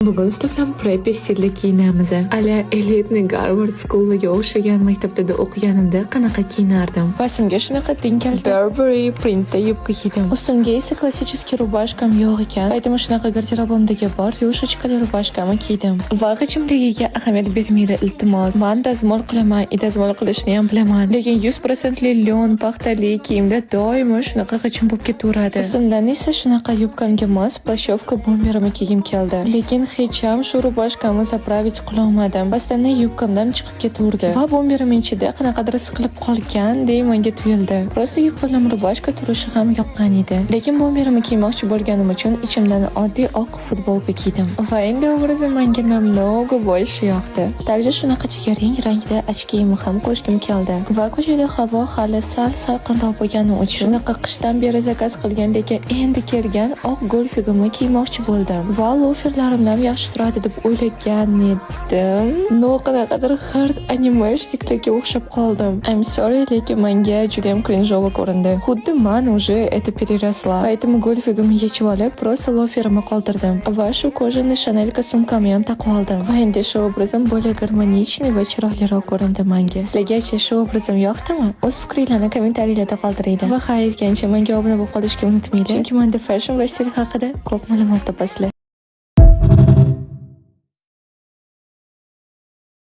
Bugun sizlar bilan preppy stilda kiyinamiz. А-ля элитный Garvard School'ga o'xshagan maktablarda o'qiganimda qanaqa kiyinardim. Boshimga shunaqa tinkalta Burberry printda yubka kiydim. Ustimga esa классический рубашка m yo'q ekan. Поэтому shunaqa garderobimdagi bor рюшечка li рубашка mni kiydim. Va g'ijimligiga ahamiyat bermanglar, iltimos. Man dazmol qilaman, и dazmol qilishni ham bilaman. Lekin 100% li лён, paxtali kiyimda doimo shunaqa g'ijim bo'lib ketaveradi. Ustimdan esa shunaqa yubkamga mos плащёвка bomberimni kiygim keldi. Lekin hech ham shu рубашка mni заправить qilolmadim. Постоянно yubkamdan chiqib ketaverdi. Va bomberim ichida qanaqadir siqilib qolgandek menga tuyuldi. Просто yubka bilan рубашка turishi ham yoqqan edi. Lekin bomberimni kiymoqchi bo'lganim uchun ichimdan oddiy oq futbolka kiydim. Va endi obrazim menga намного больше yoqdi. Также shunaqa jigarrang rangda очки imni ham qo'shgim keldi. Va ko'chada havo hali sal salqinroq bo'lgani uchun shunaqa qishdan beri заказ qilgan, lekin endi kelgan oq golfigimni kiymoqchi bo'ldim. Va loferlarim ham yaxshi turadi deb o'ylagan edim. Но qanaqadir hard анимешник larga o'xshab qoldim. I'm sorry, lekin menga juda ham кринжово ko'rindi. Xuddi man уже это переросла. Поэтому golfigimni yechib olib, просто loferimni qoldirdim. Va shu кожаный шанелька sumkamni ham taqib oldim. Va endi shu obrazim более гармоничный va chiroyliroq ko'rindi menga. Sizlargacha shu obrazim yoqdimi? O'z fikringlarni kommentariylarda qoldiringlar. Va ha, aytgancha, menga obuna bo'lib qolishga unutmanglar. Chunki menda fashion va stil haqida ko'p ma'lumot topasizlar.